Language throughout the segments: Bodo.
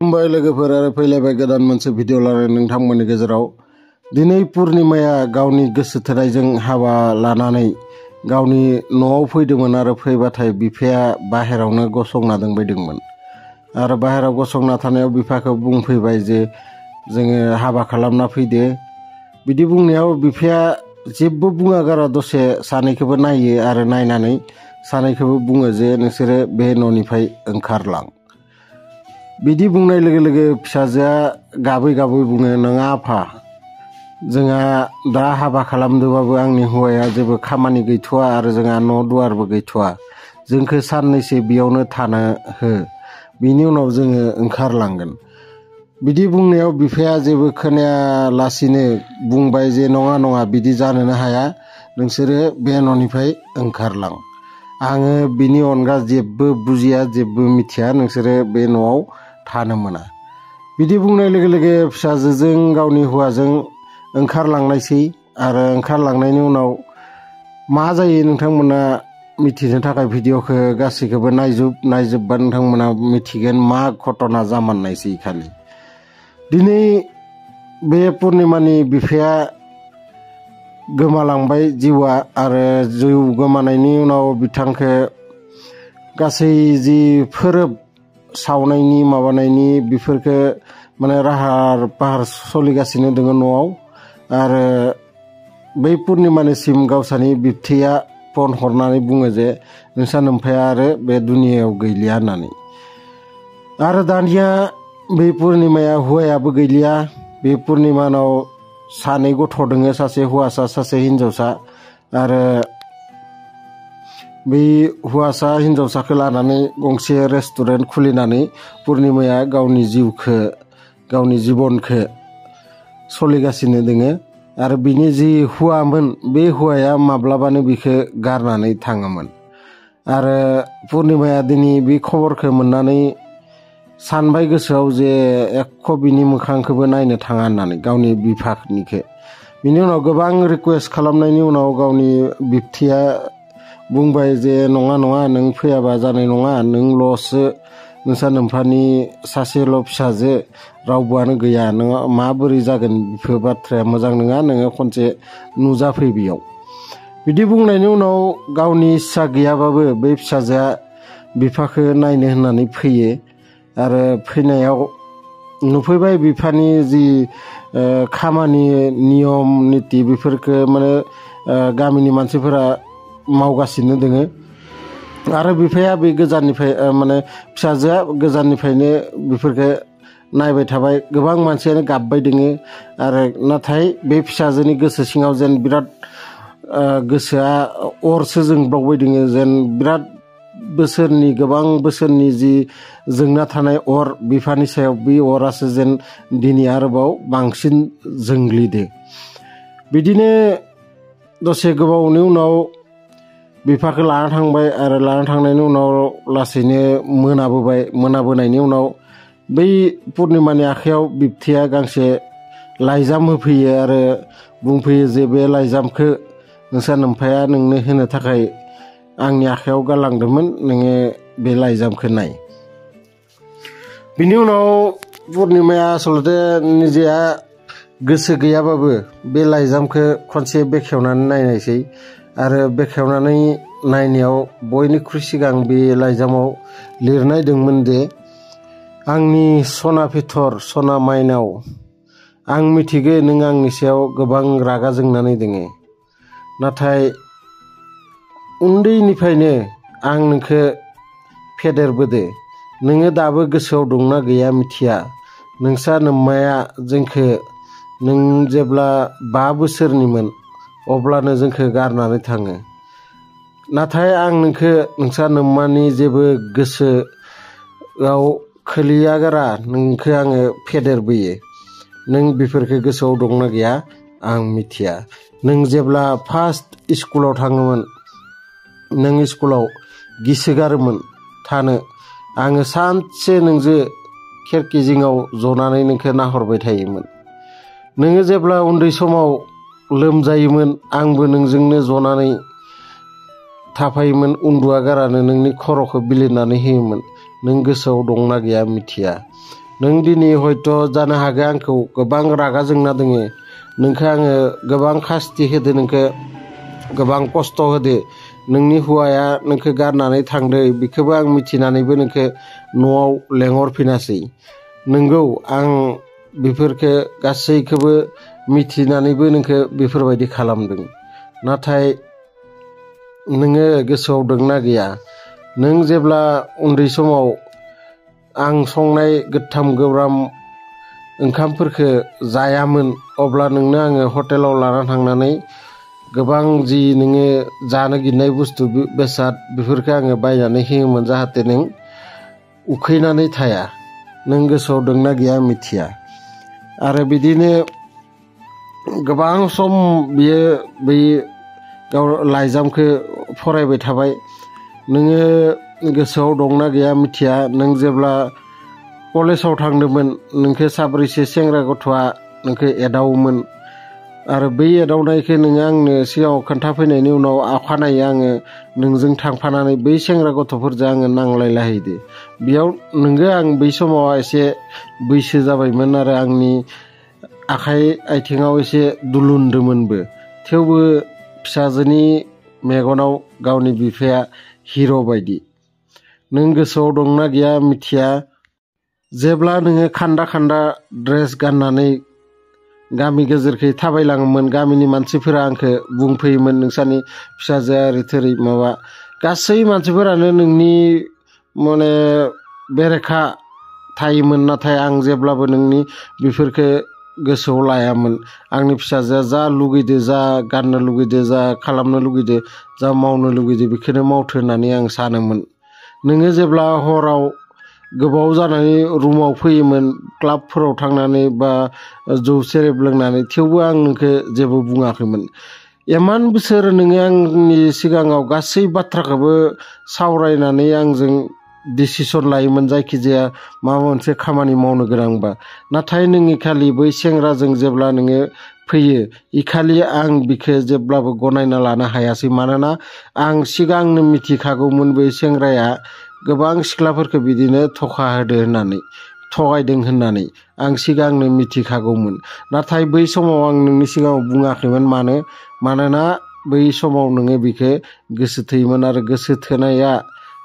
खुलुमबाय लोगोफोर आरो फैलायबाय गोदान मोनसे भिडिअ लानानै नोंथांमोननि गेजेराव दिनै पुर्णिमाया गावनि गोसो थोनायजों हाबा लानानै गावनि न'आव फैदोंमोन आरो फैबाथाय बिफाया बाहेरावनो गसंना दंबायदोंमोन आरो बाहेराव गसंना थानायाव बिफाखौ बुंफैबाय जे जोङो हाबा खालामना फैदो बिदि बुंनायाव बिफाया जेबो बुङागारा दसे सानैखौबो नायो आरो नायनानै सानैखौबो बुङो जे नोंसोरो बे न'निफ्राय ओंखारलां बिदि बुंनाय लोगो लोगो फिसाजोआ गाबै गाबै बुङो नङा आफा जोंहा दा हाबा खालामदोंबाबो आंनि हौवाया जेबो खामानि गैथ'वा आरो जोंहा न' दुवारबो गैथ'वा जोंखौ साननैसो बेयावनो थानो हो बिनि उनाव जोङो ओंखारलांगोन बिदि बुंनायाव बिफाया जेबो खोनायालासिनो बुंबाय जे नङा नङा बिदि जानोनो हाया नोंसोरो बे न'निफ्राय ओंखारलां आङो बिनि अनगा जेबो बुजिया जेबो मिथिया नोंसोरो बे न'आव थानो मोना बिदि बुंनाय लोगो लोगो फिसाजोजों गावनि हौवाजों ओंखारलांनायसै आरो ओंखारलांनायनि उनाव मा जायो नोंथांमोना मिथिनो थाखाय भिडिअखौ गासैखौबो नायजोबबा नोंथांमोना मिथिगोन मा घटना जामारनायसै खालि दिनै बे पुर्णिमानि बिफाया गोमालांबाय जिउआ आरो जिउ गोमानायनि उनाव बिथांखौ गासै जि फोरब सावनायनि माबानायनि बेफोरखौ माने राहार फाहार सोलिगासिनो दङ न'आव आरो बै पुर्णिमानिसिम गावसानि बिबथैया फन हरनानै बुङो जे नोंसा नोम्फाया आरो बे दुनियायाव गैलिया होननानै आरो दानिया बे पुर्णिमाया हौवायाबो गैलिया बे पुर्णिमानाव सानै गथ' दङो सासे हौवासा सासे हिन्जावसा आरो बै हौवासा हिन्जावसाखौ लानानै गंसे रेस्टुरेन्ट खुलिनानै पुर्णिमाया गावनि जिउखौ गावनि जिबनखौ सोलिगासिनो दोङो आरो बिनि जि हौवामोन बे हौवाया माब्लाबानो बिखौ गारनानै थाङोमोन आरो पुर्णिमाया दिनै बे खबरखौ मोननानै सानबाय गोसोआव जे एख' बिनि मोखांखौबो नायनो थाङा होननानै गावनि बिफानिखौ बिनि उनाव गोबां रिकुवेस्ट खालामनायनि उनाव गावनि बिबथैया बुंबाय जे नङा नङा नों फैयाबा जानाय नङा नोंल'सो नोंसा नोम्फानि सासेल' फिसाजो रावबोआनो गैया नोङो माबोरै जागोन बेफोर बाथ्राया मोजां नङा नोङो खनसे नुजाफै बेयाव बिदि बुंनायनि उनाव गावनि इस्सा गैयाबाबो बै फिसाजोआ बिफाखौ नायनो होननानै फैयो आरो फैनायाव नुफैबाय बिफानि जि खामानि नियम निति बेफोरखौ माने गामिनि मानसिफोरा मावगासिनो दोङो आरो बिफाया बे गोजाननिफ्राय माने फिसाजोआ गोजाननिफ्रायनो बेफोरखौ नायबाय थाबाय गोबां मानसियानो गाबबाय दोङो आरो नाथाय बे फिसाजोनि गोसो सिङाव जेन बिराद गोसोआ अरसो जोंब्लावबाय दोङो जेन बिराद गोबां बोसोरनि जि जोंना थानाय अर बिफानि सायाव बे अरासो जेन दिनै आरोबाव बांसिन जोंग्लिदो बिदिनो दसे गोबावनि उनाव बिफाखौ लाना थांबाय आरो लाना थांनायनि उनाव लासैनो मोनाबोनायनि उनाव बै पुर्णिमानि आखायाव बिबथैया गांसे लाइजाम होफैयो आरो बुंफैयो जे बे लाइजामखौ नोंसा नोम्फाया नोंनो होनो थाखाय आंनि आखायाव गालांदोंमोन नोङो बे लाइजामखौ नाय बिनि उनाव पुर्णिमाया आसलते निजेया गोसो गैयाबाबो बे लाइजामखौ खनसे बेखेवनानै नायनायसै आरो बेखेवनानै नायनायाव बयनिख्रुइ सिगां बे लाइजामाव लिरनाय दंमोन दे आंनि सना फिथर सना माइनाव आं मिथिगो नों आंनि सायाव गोबां रागा जोंनानै दोङो नाथाय उन्दैनिफ्रायनो आं नोंखौ फेदेरबोदो नोङो दाबो गोसोआव दंना गैया मिथिया नोंसा नोम्माया जोंखौ नों जेब्ला 5 बोसोरनिमोन अब्लानो जोंखौ गारनानै थाङो नाथाय आं नोंसा नोम्मानि जेबो गोसोआव खोलैयागारा नोंखौ आङो फेदेरबोयो नों बेफोरखौ गोसोआव दंना गैया आं मिथिया नों जेब्ला फार्स्ट स्कुलाव थाङोमोन नों स्कुलाव गिसोगारोमोन थानो आङो सानसे नोंजों खेरखि जिङाव जनानै नोंखौ नाहरबाय थायोमोन नोङो जेब्ला उन्दै समाव लोमजायोमोन आंबो नोंजोंनो जनानै थाफायोमोन उन्दुआ गारानो नोंनि खर'खौ बिलिरनानै होयोमोन नों गोसोआव दंना गैया मिथिया नों दिनै हयथ' जानो हागौ आंखौ गोबां रागा जोंना दोङो, नोंखौ आङो गोबां खास्ति होदो, नोंखौ गोबां खस्थ' होदो, नोंनि हौवाया नोंखौ गारनानै थांदो, बेखौबो आं मिथिनानैबो नोंखौ न'आव लेंहरफिनासै। नंगौ, आं बेफोरखौ गासैखौबो मिथिनानैबो नोंखौ बेफोरबायदि खालामदों। नाथाय नोङो गोसोआव दंना गैया, नों जेब्ला उन्दै समाव आं संनाय गोथाम गोब्राम ओंखामफोरखौ जायामोन, अब्ला नोंनो आङो हटेलाव लाना थांनानै गोबां जि नोङो जानो गिनाय बुस्थु बेसाद बेफोरखौ आङो बायनानै होयोमोन, जाहाथे नों उखैनानै थाया। नों गोसोआव दंना गैया मिथिया। आरो बिदिनो गोबां सम बियो बै लाइजामखौ फरायबाय थाबाय। नोङो गोसोआव दंना गैया मिथिया, नों जेब्ला कलेजाव थांदोंमोन, नोंखौ साब्रैसो सेंग्रा गथ'आ नोंखौ एदावोमोन। आरो बै एदावनायखौ नोङो आंनो सिगाङाव खोन्थाफैनायनि उनाव अखानायै आङो नोंजों थांफानानै बै सेंग्रा गथ'फोरजों आङो नांलायलाहैदो। बेयाव नोंगो आं बै समाव एसे बैसो जाबायमोन आरो आंनि आखाइ आथिङाव एसे दुलुनदोंमोनबो। थेवबो फिसाजोनि मेगनाव गावनि बिफाया हिर' बायदि। नों गोसोआव दंना गैया मिथिया, जेब्ला नोङो खान्दा खान्दा ड्रेस गाननानै गामि गेजेरखै थाबायलाङोमोन, गामिनि मानसिफोरा आंखौ बुंफैयोमोन नोंसानि फिसाजोआ ओरै थोरै माबा। गासै मानसिफोरानो नोंनि माने बेरेखा थायोमोन, नाथाय आं जेब्लाबो नोंनि बेफोरखौ गोसोआव लायामोन। आंनि फिसाजोआ जा लुगैदो, जा गाननो लुगैदो, जा खालामनो लुगैदो, जा मावनो लुगैदो, बेखौनो मावथो होननानै आं सानोमोन। नोङो जेब्ला हराव गोबाव जानानै रुमाव फैयोमोन, क्लाबफोराव थांनानै बा जौ सेरेब लोंनानै, थेवबो आं नोंखौ जेबो बुङाखैमोन। इमान बोसोर नोङो आंनि सिगाङाव गासै बाथ्राखौबो सावरायनानै आंजों डिसिसन लायोमोन, जायखिजाया माबा मोनसे खामानि मावनो गोनांबा। नाथाय नों इखालि बै सेंग्राजों जेब्ला नोङो फैयो, इखालि आं बिखौ जेब्लाबो गनायना लानो हायासै। मानोना आं सिगांनो मिथिखागौमोन बै सेंग्राया गोबां सिख्लाफोरखौ बिदिनो थगायदों होननानै आं सिगांनो मिथिखागौमोन। नाथाय बै समाव आं नोंनि सिगाङाव बुङाखैमोन। मानोना बै समाव नोङो बिखौ गोसो थोयोमोन। आरो गोसो थोनाया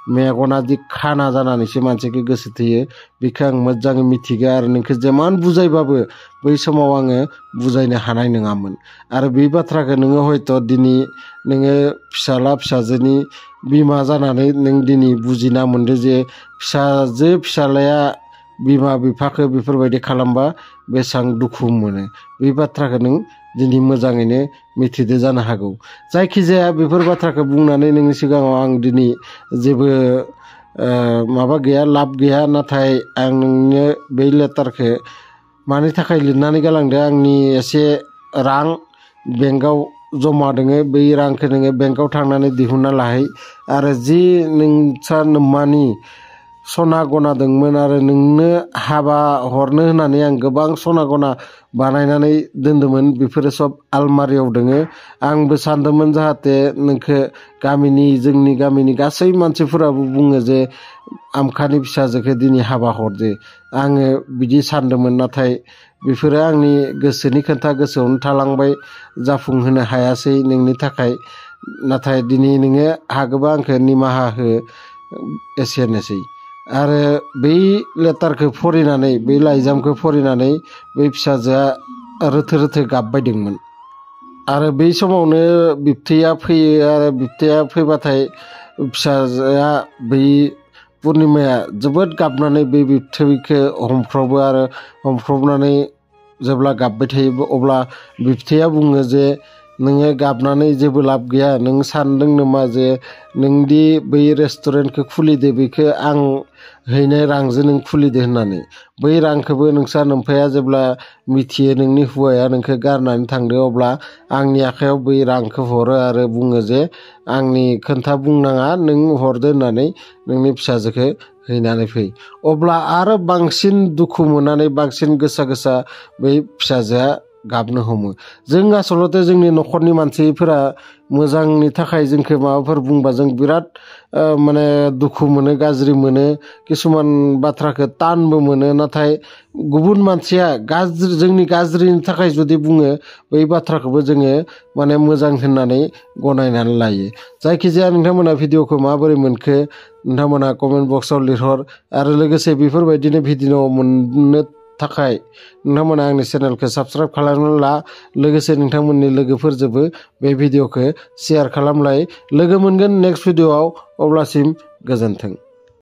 मेगना दि खाना जानानैसो मानसिखौ गोसो थोयो, बेखौ आं मोजाङै मिथिगौ। आरो नोंखौ जेमान बुजायबाबो बै समाव आङो बुजायनो हानाय नङामोन। आरो बे बाथ्राखौ नोङो हयथ' दिनै नोङो फिसाला फिसाजोनि बिमा जानानै नों दिनै बुजिना मोनदो जे फिसालाया बिमा बिफाखौ बेफोरबायदि खालामबा बेसेबां दुखु मोनो। बे बाथ्राखौ नों दिनै मोजाङैनो मिथिदो जानो हागौ। जायखिजाया बेफोर बाथ्राखौ बुंनानै नोंनि सिगाङाव आं दिनै जेबो माबा गैया, लाब गैया। नाथाय आं नोंनो बै लेटारखौ मानि थाखाय लिरनानै गालांदो, आंनि एसे रां बेंकआव जमा दोङो, बै रांखौ नोङो बेंकआव थांनानै दिहुनना लाहै। आरो जि नोंसा नोम्मानि सना गना दंमोन, आरो नोंनो हाबा हरनो होननानै आं गोबां सना गना बानायनानै दोन्दोंमोन, बेफोरो सब आलमारियाव दोङो। आंबो सानदोंमोन जाहाथे नोंखौ जोंनि गामिनि गासै मानसिफोराबो बुङो जे आमखानि फिसाजोखौ दिनै हाबा हरदो। आङो बिदि सानदोंमोन। नाथाय बेफोरो आंनि गोसोनि खोथा गोसोआवनो थालांबाय, जाफुंहोनो हायासै नोंनि थाखाय। नाथाय दिनै नोङो हागोबा आंखौ निमाहा हो, एसेनोसै। आरो बै लेटारखौ फरायनानै, बै लाइजामखौ फरायनानै बै फिसाजोआ रोथो रोथो गाबबायदोंमोन। आरो बै समावनो बिबथैया फैयो। आरो बिबथैया फैबाथाय फिसाजोआ बै पुर्निमाया जोबोद गाबनानै बै बिबथैखौ हमख्रबो। आरो हमख्रबनानै जेब्ला गाबबाय थायो, अब्ला बिबथैया बुङो जे नोङो गाबनानै जेबो लाब गैया। नों सानदों नामा जे नोंदि बै रेस्टुरेन्टखौ खुलिदो, बेखौ आं हैनाय रांजों नों खुलिदो होननानै। बै रांखौबो नोंसा नोम्फाया जेब्ला मिथियो नोंनि हौवाया नोंखौ गारनानै थांदो, अब्ला आंनि आखायाव बै रांखौ हरो आरो बुङो जे आंनि खोन्था बुंनाङा, नों हरदो होननानै नोंनि फिसाजोखौ हैनानै फै। अब्ला आरो बांसिन दुखु मोननानै बांसिन गोसा बै फिसाजोआ गाबनो हमो जों आसलते जोंनि न'खरनि मानसिफोरा मोजांनि थाखाय जोंखौ माबाफोर बुंबा जों बिराद माने दुखु मोनो गाज्रि मोनो किसुमान बाथ्राखौ तानबो मोनो नाथाय गुबुन मानसिया गाज्रि जोंनि गाज्रिनि थाखाय जुदि बुङो बै बाथ्राखौबो जोङो माने मोजां होननानै गनायनानै लायो जायखिजाया नोंथांमोना भिडिअखौ माबोरै मोनखो नोंथांमोना कमेन्ट बक्सआव लिरहर आरो लोगोसे बेफोरबायदिनो भिडिअ मोननो थाखाय नोंथांमोना आंनि चेनेलखौ साबस्क्राइब खालामनानै ला लोगोसे नोंथांमोननि लोगोफोरजोंबो बे भिडिअखौ शेयार खालामलाय लोगो मोनगोन नेक्स्ट भिडिअआव अब्लासिम गोजोन्थों।